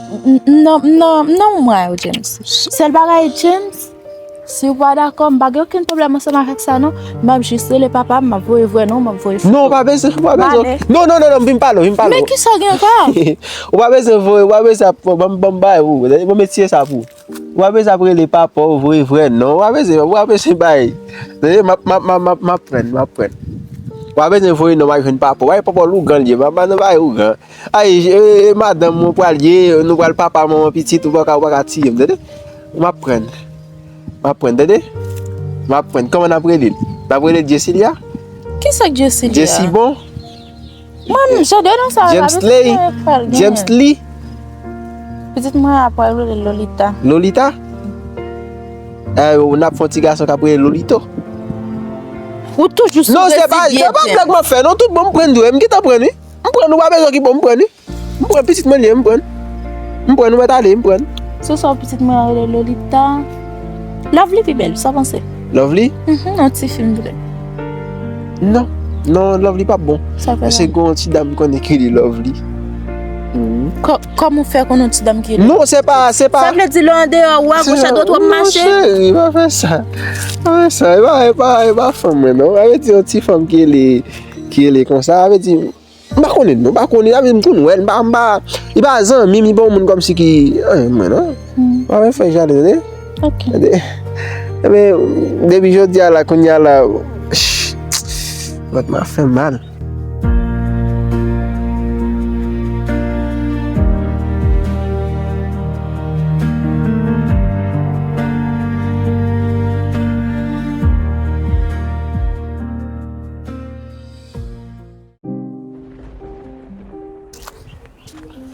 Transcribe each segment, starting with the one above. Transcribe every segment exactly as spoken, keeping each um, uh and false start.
M nan, m nan, m nan yon mwa yo, James. Sèl bagay, James, si w pa dakò, m pa gen okenn pwoblèm ansanm avèk sa, non. M ap jis rele papa m, m ap voye vrè non, m ap voye foto. Non, ou pa bezwen, ou pa bezwen. Non, non, non, non, vin pale w, vin pale w. Men kisa w gen ankò? Ou pa bezwen voye, ou pa bezwen ap, ban m, ban m bay ou, ban m retire sa pou ou. Ou pa bezwen ap rele papa w, voye vrè non, ou pa bezwen, ou pa bezwen bay. Tande, m ap, m ap, m ap, m ap, m ap prann, m ap prann. Ou pa bezwen voye non, m ap jwenn papa w. Ay, papa w ougan l ye, m ap ba non bay ougan. Ay, e, e, madanm mwen pral ye, nou pral papa, manman, pitit, ou pa ka, ou pa ka tiye m, tande? M ap prann. M ap prann, tande? M ap prann. Kòman n ap rele l? N ap rele l Jesilia? Kisa k Jesilia? Jesi bon? Mwen, jan de non sa, James Lay? James Lee? Pitit mwen ap pral rele Lolita. Lolita? Eh, n ap fè yon ti gason k ap rele Lolito. Ou toujou sou rezidye. Non, se pa, se pa blag m ap fè, non, tout bon, m prann tou, m gentan prann, wi. M prann, ou pa bezwen okipe w, m prann, wi. M pran pitit mwen li ye, m prann. M prann, ou mèt ale, m prann. Se sa pitit mwen an rele Lolita. Lovely pi bèl, sa w panse? Lovely? Mhm, yon ti fi m vle. Non, non, Lovely p ap bon. Sa fè non. Paske gen yon ti dam m konnen ki rele Lovely. Mhm. Kò-, kòman w fè konnen yon ti dam ki rele? Non, se pa, se pa. Sa vle di lè w andeyò, ou agoch adwat w ap mache? Non, cheri, pa fè sa. Pa fè sa, e pa, e pa, e pa fanm mwen, non. Sa vle di yon ti fanm ki rele, ki rele konsa, sa vle di, m pa konnen non, m pa konnen, sa vle di m konn wè l, m pa, m pa, li pa zanmi m, li pa yon moun kòmsi ki, anyen mwen non. Hmm. M pa vle fè jale, tande? Ok. Tande? Ebyen, depi jodi a la, kounye a la, ch-, vant mwen ap fè mal.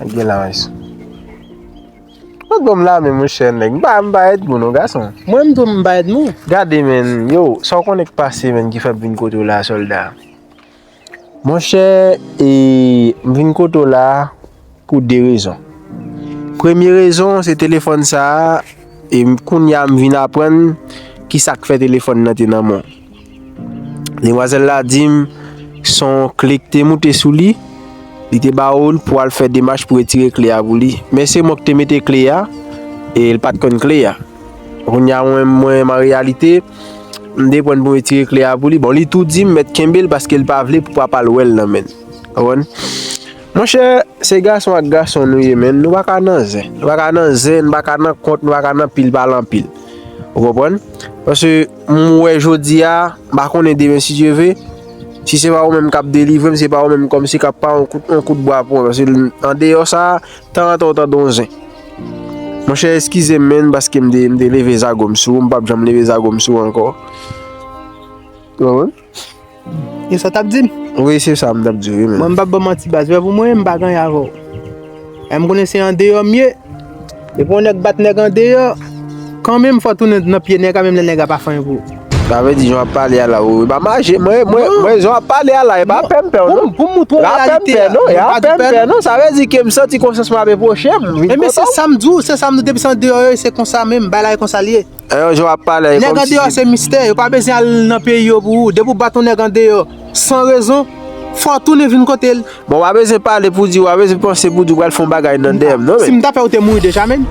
Ak gen la, wè sa. Mwen bon m la, men monchè, nèg. M pa, m pa Edmond, non, gason. Mwen, m tou, m pa Edmond. Gade, men, yo, sa w konnen k pase, men, ki fè m vin kote w la, sòlda? Monchè, e, m vin kote w la pou de rezon. Premye rezon, se telefòn sa a, e m, kounye a, m vin aprann ki sa k fè telefòn nan te nan men w. Demwazèl la di m, se yon kle k te moute sou li, li te ba w l pou w al fè demach pou retire kle a pou li. Men se mwen k te mete kle a, e l pa t konn kle a. Kounye a, mwen, mwen, an reyalite, m te pran pou m retire kle a pou li. Bon, li tou di m mèt kenbe l paske l pa vle pou papa l wè l nan men l. Konprann? Monchè, se gason ak gason nou ye, men nou pa ka nan zen. Nou pa ka nan zen, nou pa ka nan kont, nou pa ka nan pil pale anpil. Ou konprann? Paske m wè jodi a, m pa konnen demen si Dye ve. Si se pa ou menm k ap delivre m, se pa ou menm kòmsi k ap pa yon kout, yon kout bwa pou mwen. Paske andeyò sa, tanrantè w tande yon zen. Monchè, eskize m, men, paske m te, m te leve zago m sou ou, m p ap janm leve zago m sou ou ankò. Ou konprann? E sa w t ap di m? Wi, se sa m t ap di w, wi, men. Mwen, m p ap ba w manti, baz. Vre pou mwen, m pa gen anyen avè w. E m konnen se andeyò m ye. Depi yon nèg bat nèg andeyò, kanmenm fò w tounen nan pye nèg la, menm lè nèg la pa fè anyen pou ou. Sa vle di, jan w ap pale a la, wi, wi. Pa mache, mwen, mwen, mwen, jan w ap pale a la, e pa pèmpè, non. Pou m, pou m montre w reyalite a, non, e pa pèmpè, non. Sa vle di ke m santi konsyans mwen ap repwoche m. Ebyen, se sa m di w, se sa m di w, depi se andeyò yo, se konsa menm, bagay la e konsa l ye. Ayò, jan w ap pale a, e kòmsi nèg andeyò se mistè, yo pa bezwen al nan peyi yo pou ou. Depi w bat yon nèg andeyò, san rezon, fò w tounen vin kote l. Bon, w pa bezwen pale pou di, w pa bezwen panse pou di w pral fè yon bagay nan dèyè m, non, men. Si m ta fè, ou te mouri deja, men.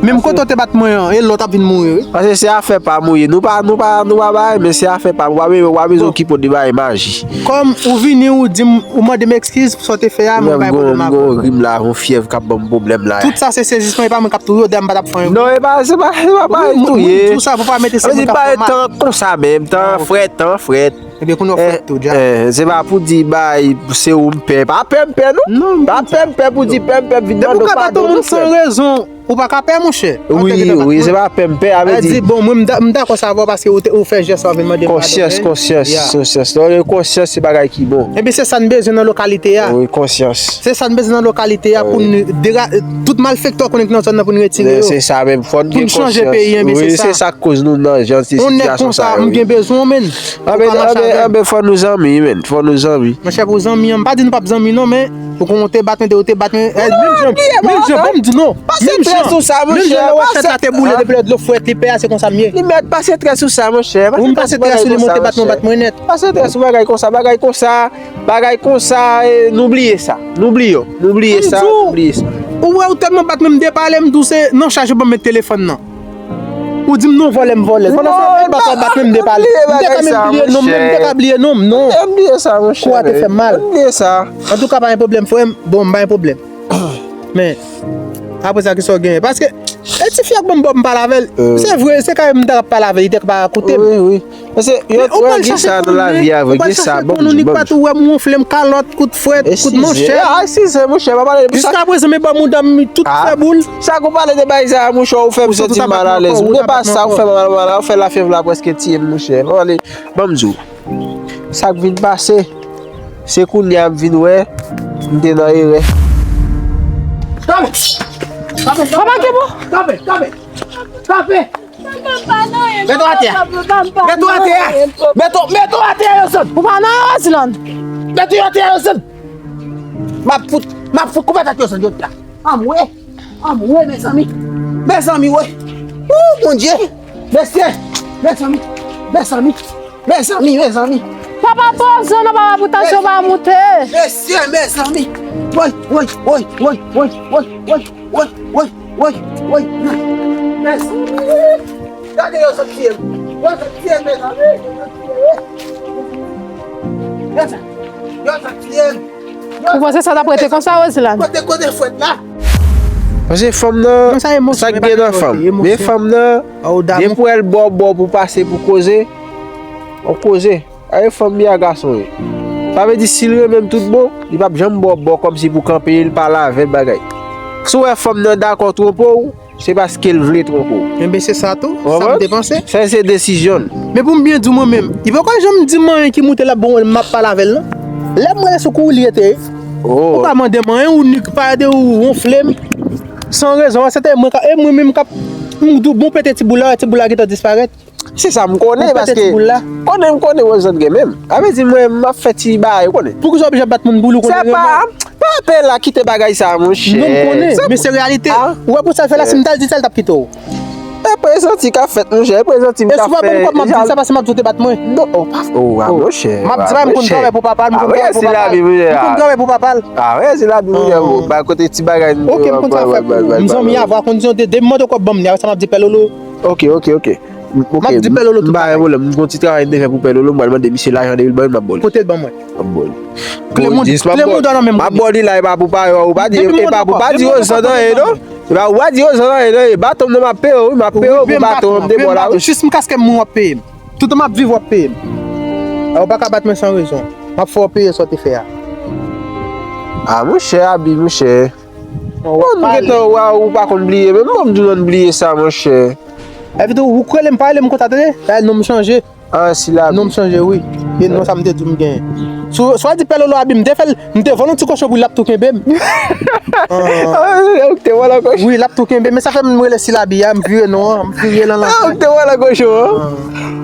Menm kote w te bat mwen an, e lòt ap vin mouri, wi. Paske se afè pa m ou ye. Nou pa, nou pa, nou pa bay, men se afè pa m. W pa bezwen, w pa bezwen okipe w de bagay maji. Kòm ou vini, ou di m, ou mande m ekskiz pou sa w te fè a, men w pa gen pwoblèm avè m. Gon rim la, yon fyèv k ap ban m pwoblèm la. Tout sa se sezisman, e pa mwen k ap touye w, dayè m pa t ap fè anyen. Non, e pa, se pa, se pa, pa touye. Tou sa pou pa mete se mwen k ap fè mal. Tan konsa menm, tan frèt, tan frèt. Ebyen, kounye a w frèt tou, dja. Eh, se pa pou di bay, se ou m pè. Pa pè m pè, non. Non, pa pè m pè pou di pè m pè vin mande w padon, non, frè. Depi w ka bat yon moun san rezon, ou pa ka pè, monchè. Wi, wi, se pa pè m pè, sa vle di. Di, bon, mwen, m da-, m dakò sa avè w paske ou te, ou fè jès la, ou vin mande m padon, men. Konsyans, konsyans, konsyans. Lè w gen konsyans, se bagay ki bon. Ebyen, se sa n bezwen nan lokalite a. Wi, konsyans. Se sa n bezwen nan lokalite a pou n dera-, tout malfektè konnen ki nan zòn nan pou n retire yo. Se sa menm, fò n gen konsyans. Pou n chanje peyi an, men se sa. Wi, se sa k koz nou nan jan se sitiyasyon sa yo, wi. Yon nèg konsa, m gen bezwen w, men. Anben, anben, anben, fò nou zanmi, men. Fò nou zanmi. Monchè, pou zanmi an, m pa di nou p ap zanmi, non, men ou konn ou te bat mwen, ou te bat mwen. Eh, menm jan, menm jan, ban m di non. Menm Sou sa, monchè, menm jan lè w wè chat la te boule depi lè dlo frèt, li pè a, se konsa m ye. Li mèt pase trè sou sa, monchè. Ou m pase trè sou li, monte bat mwen, bat mwen nèt. Pase trè sou bagay konsa, bagay konsa, bagay konsa, e, nou bliye sa. Nou bliye, nou bliye sa, nou bliye sa. Ou wè, ou tèlman bat mwen, m depale, m di w se nan chaj ou ban m met telefòn nan. Ou di m non, vòlè m vòlè. Pandan se bat, bat mwen, m depale. M te ka menm bliye non m, menm m te ka bliye non m, non. M bliye sa, monchè. Kou a te fè m mal. M bliye sa. Antouka, pa gen pwoblèm, frè m. Bon, m pa gen pwoblèm. Men, apre sa, kisa w genyen? Paske, e ti fi a k ban m bò m pale avè l. Se vre, se kare m ta pale avè l, li te ka pa koute m. Wi, wi. Paske, yo, ou pral chache sa nan lavi a, vre, ou pral chache konn ou nik pa tou wè m wonfle m kalòt, kout frèt, kout monchè. Eskize, monchè, pa pale de sa. Jiska prezan, men bò mouda m tout fè boul. Sa k ou pale de bagay sa, monchè, ou fè m santi m mal alèz. M te pa sa, ou fè m mal, mal, ou fè lafyèv la prèske tiye m, monchè. Pa pale, ban m di w. Sa k vin pase, se kounye a m vin wè m te nan erè. Kanpe! Kanpe, kanpe, kanpe! Kanpe! Kanpe! Kanpe! Met ou atè a! Met ou atè a! Met ou, met ou atè a, Rosann! Ou pa nan erè, Rosann! Met ou atè a, Rosann! M ap fout, m ap fout koupe tèt Rosann jodi a. Anmwe! Anmwe, mezanmi! Mezanmi, wi! Wou, Bondye! Mesye! Mezanmi! Mezanmi! Mezanmi, mezanmi. Papa, pran zon nan papa pou tansyon pa monte. Mesye, mezanmi. Woy, woy, woy. Mezanmi. Gade yo sot tiye m. Yo sot tiye m, mezanmi. Yo sot tiye m. Ou panse sa t ap rete konsa, Rosilane? Kote, kote fwèt la? Paske fanm nan, sa k gen nan fanm. Men fanm nan, depi w wè l ba w bò pou pase, pou koze, w ap koze. Aye fanm li a gason ye. Sa vle di si l renmen m tout bon, li p ap janm ba w bò kòmsi pou kanpe l, pale avè l bagay. Si w wè fanm nan dakò twonpe w, se paske l vle twonpe w. Enben se sa tou, sa m te panse. Sa se desizyon l. Men pou m byen di w mwen menm, li poko janm di m anyen ki moute l ap bon, m ap pale avè l non. Lè m wè l sou kou li rete. Ou pa mande m anyen, ou nik pa ede, ou wonfle m. San rezon, se te mwen ka, e mwen menm k ap, m di w bon pete ti boul la, ti boul la gentan disparèt. Se sa m konnen, paske konnen m konnen Rosann gen menm. Sa vle di mwen, m ap fè ti bagay, ou konnen. Poukisa w oblije ap bat moun pou li, ou konnen renmen? Pa apel la, kite bagay sa, monchè. Non, m konnen, men se reyalite. Ou wè pou sa l fè la, si m t al di sa, l t ap kite w. E prezanti k ap fèt, monchè, e prezanti m k ap fè. E si w pa ban m kòb, m ap di l sa, paske m ap di w te bat mwen. Non, oh, pa, oh, a, monchè. M ap di sa, m konn travay pou papa l, m konn travay pou papa l. M konn travay pou papa l. A, wè, se lavi, monchè, ba kote ti bagay. Ok, m konn sa fè pou ou. M zanmi avè w, a kondisyon de, de m mande w kòb, ban m li, apre sa, m ap di Pè Lolo. Ok, ok, ok. M ap di Pè Lolo tout bagay. M pa gen pwoblèm. M gon ti travay m te fè pou Pè Lolo, m pral mande misye lajan de mil ban mwen, m ap ba w li. Pote l ban mwen. M ap ba w li. Kle mouda nan men m. M ap ba w li la, e pa pou pa, e pa pou pa di, e pa pou pa di Rosann anyen non. E pa pou pa di Rosann anyen non, e baton m nan m ap peye w, wi, m ap peye w pou baton an m te ba w la, wi. Jis m kaske m mouri w ap peye m. Toutan m ap viv w ap peye m. A, ou pa ka bat mwen san rezon. M ap fè w peye sa w te fè a. A, monchè, Abi, monchè. Bon, nou gentan wè ou pa konn bliye, men bon, m di w non, bliye sa, monchè. Epi tou, ou k rele m pa rele m konsa tande, dayè non m chanje. Ah, Silabi. Non m chanje, wi. E non sa m te di w m genyen. Si w, si w al di Pè Lolo Abi, m te fè l, m te vòlè yon ti kochon pou l, l ap tou kenbe m. Ah, ou te vòlè yon kochon? Wi, l ap tou kenbe m, men sa fè m rele Silabi a, m vire non an, m vire l an lanfè. Ah, ou te vòlè kochon an?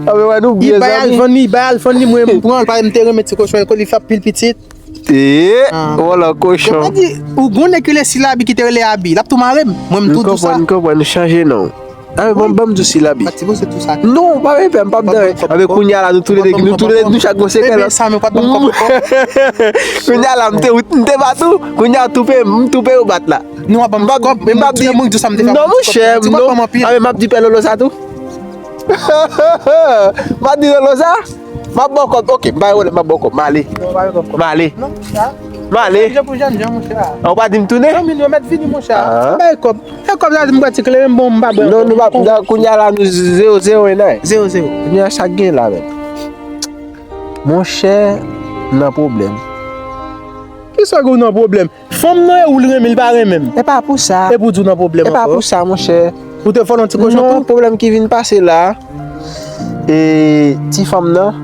Ah, men wè nou byen zanmi. Li bay al vann li, li bay al vann li, mwen m pran l, paske m te renmen ti kochon an, li fè pil pitit. Te vòlè kochon. Yo pa di, ou gon nèg ki rele Silabi ki te rele Abi. L ap tou mare m. Mwen m tou di w sa. M konprann, m konprann, nou chanje non. Ah, ban, ban m di w Silabi. Non, pa gen pè, m p ap dan. Anben kounye a la, nou toulede, nou toulede, nou chak gon sekrè. Kounye a la, m te, m te bat ou, kounye a tou peye m, m tou peye ou bat la. Non, w ap ban m kòb, men m ap di, non, monchè, non. Anben m ap di Pè Lolo sa tou. M ap di Lolo sa. M ap ba w kòb. Ok, m pa gen pwoblèm, m ap ba w kòb. M ale. M ale. M ale. Ou pa di m tounen? Non, men yo mèt vini, monchè. Ah. M bay kòb. E kòb la di m pral ti kleren, bon, m pa bwè. Non, nou pa, kounye a la, nou zewo zewo, e nan. Zewo zewo. Kounye a sa k gen la, men. Monchè, nan pwoblèm. Kisa gen nan pwoblèm? Fanm nan e ou l renmen, li pa renmen m. E pa pou sa. E pou di w nan pwoblèm ankò. E pa pou sa, monchè. Ou te vòlè yon ti kochon tou? Non, pwoblèm ki vin pase la, e ti fanm nan,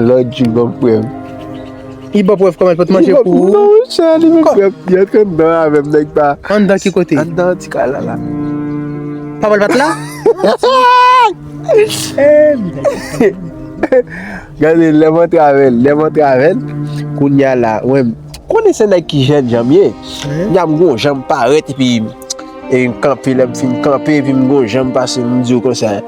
lòt jou l ban m prèv. Li ban prèv kòman? Li pot manje pou ou? Non, monchè, li menm prèv. Li antre anndan avè m, nèg pa. Anndan ki kote? Anndan ti kay la, la. Papa l pa t la? Gade, lè m antre avè l, lè m antre avè l, kounye a la, wè m konnen se nèg ki jèn jan m ye. Kounye a m gon jan m parèt, epi E m kanpe, lè m fin kanpe, epi m gon jan m pase, m di w konsa,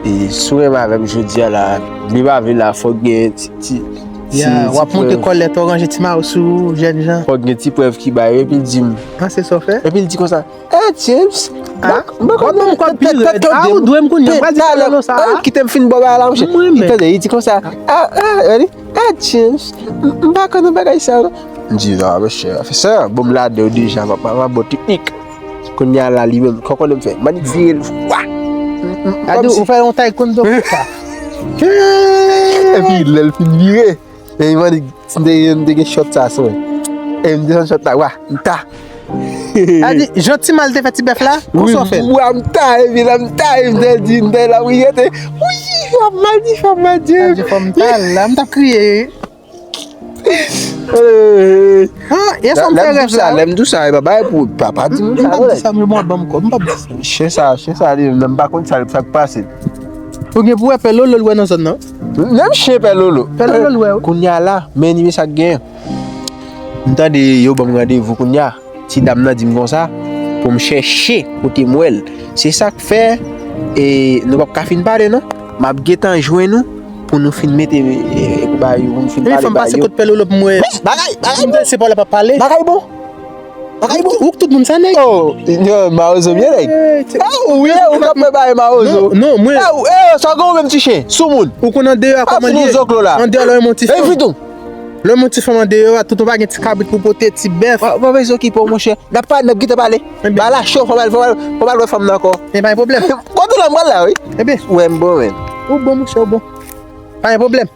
e, si w renmen avè m jodi a la, vle pa vle la, fòk gen ti, ti, ti, Ya, w ap monte prèv. Kòlèt, w ap ranje ti mayo sou jèn jan. Fòk gen ti prèv ki bay, epi l di m. Ah, se sa w fè? Epi l di konsa, eh, James, Ah, m pa w ap ban m kòb pi rèd. Ah, ou dwe m konnen, w pa di talè, lolo sa. Kite m fin bò bagay la, monchè. Li tande, li di konsa, ah, ah, ah, James, m pa konn bagay sa, non. M di, ah, monchè, fè sa, bon, m lade w deja, papa, m ap bon teknik. Kounye a la, li menm, kòkònè m fè, m annik vire l, wa! Adi, ou fè yon taekwondo. Epi, lè l fin vire, e m annik, m te, m te gen chòt sa, sou mwen. E m desann chòt la, wa, m ta. Adi, jan ti mal te fè ti bèf la, konsa w fè l? Wa, m ta, epi la, m ta, e m te di, m te la, wi, rete. Wi, fè m mal, di, fè m mal, di. Adi, fò m ta la, m t ap kriye. Eh, Ah, e sa m fè rèv la. Lè m di w sa, e pa bagay pou papa di m sa, M p ap di sa, men bon, ban m kòb, m p ap di sa. Chen sa, chen sa, li menm, m pa konn sa, sa k pase. Ou gen pou wè pè Lolo l wè nan zòn nan. Menm chen pè Lolo. Pè Lolo l wè, wi. Kounye a la, men ni sa k genyen. M tande yo ban m randevou kounye a. Ti dam nan di m konsa, pou m chèche kote m wè l. Se sa k fè, e, nou p ap ka fin pale, non. M ap gentan jwenn ou pou nou fin mete, e, e, ba yo, pou nou fin pale ba yo. Fò m pase kot pè Lolo pou m wè. Bagay, bagay bon. Se pa la pa pale. Bagay bon. Bagay bon. Ou tout moun sa nèg. Oh, yo, mawozo byen nèg. Ah, ou ye, ou k ap prepare mawozo. Non, non, mwen. Eh, ou, eh, sa gon menm ti chen, sou moun. Ou konn andeyò a kòman li ye? Andeyò la, yon ti fanm. Lè yon ti fanm andeyò a, tout ou pa gen ti kabrit pou pote, ti bèf. Ou pa bezwen okipe w, monchè. N ap pale, n ap gentan pale. Bagay la cho, fò m al, fò m al, fò m al wè fanm nan ankò. E pa gen pwoblèm. Kote la, m pral la, wi. Ebyen. Wè m bon, menn. Ou bon, monchè, ou bon. Pa gen pwoblèm.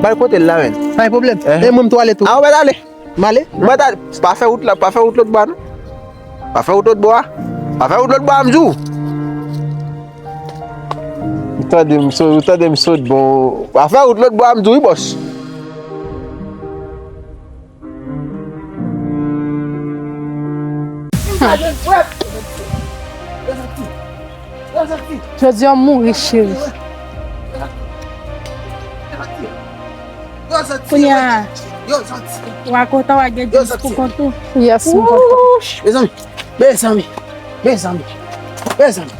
Bal kote l la, menn. Pa gen pwoblèm. E mwen, m tou ale tou. A, ou mèt ale. M ale? Ou mèt ale. Pa fè wout la, pa fè wout lòt bò a, non. Pa fè wout lòt bò a. Pa fè wout lòt bò a, m di w. Ou tande m sot, ou tande m sot, bon. Pa fè wout lòt bò a, m di w, wi, bòs. Jodi a w mouri, cheri. Kounye a, w a kontan, w a gen djens pou kont ou. Yes, m kontan. Mezanmi, mezanmi, mezanmi, mezanmi,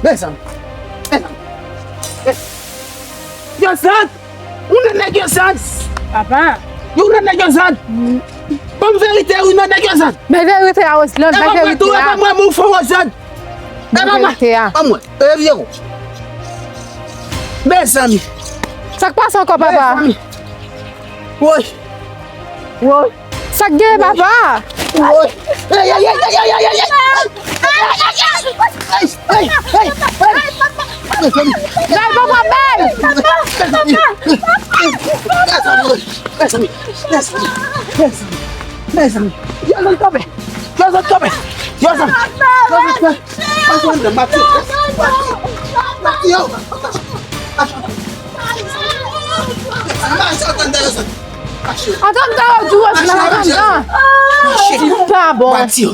mezanmi, mezanmi. Yo, Zant! Ou nan nèg yo, Zant! Papa! Yo, ou nan nèg yo, Zant! Ban m verite, ou nan nèg yo, Zant! Men verite a, Oslan, men verite a. E pa mwen, mwen, mwen, fò, Zant! E pa mwen! Ban mwen! E vye kou! Mezanmi! Sa k pase ankò, papa? Mezanmi! Woy! Woy! Sa k gen, papa? Woy! Ey, ey, ey! Ey, ey, ey! Bèl, papa, bèl! Mezanmi! Mezanmi! Mezanmi! Mezanmi! Yo, zòn kanpe! Yo, zòn kanpe! Yo, zòn! Yo, zòn kanpe! Pase anndan, Matye! Matye! Yo! Mache anndan, yo, zòn! Mache! Anndan, yo, di w, Oslan, anndan! Mache! Li pa bon! Matye!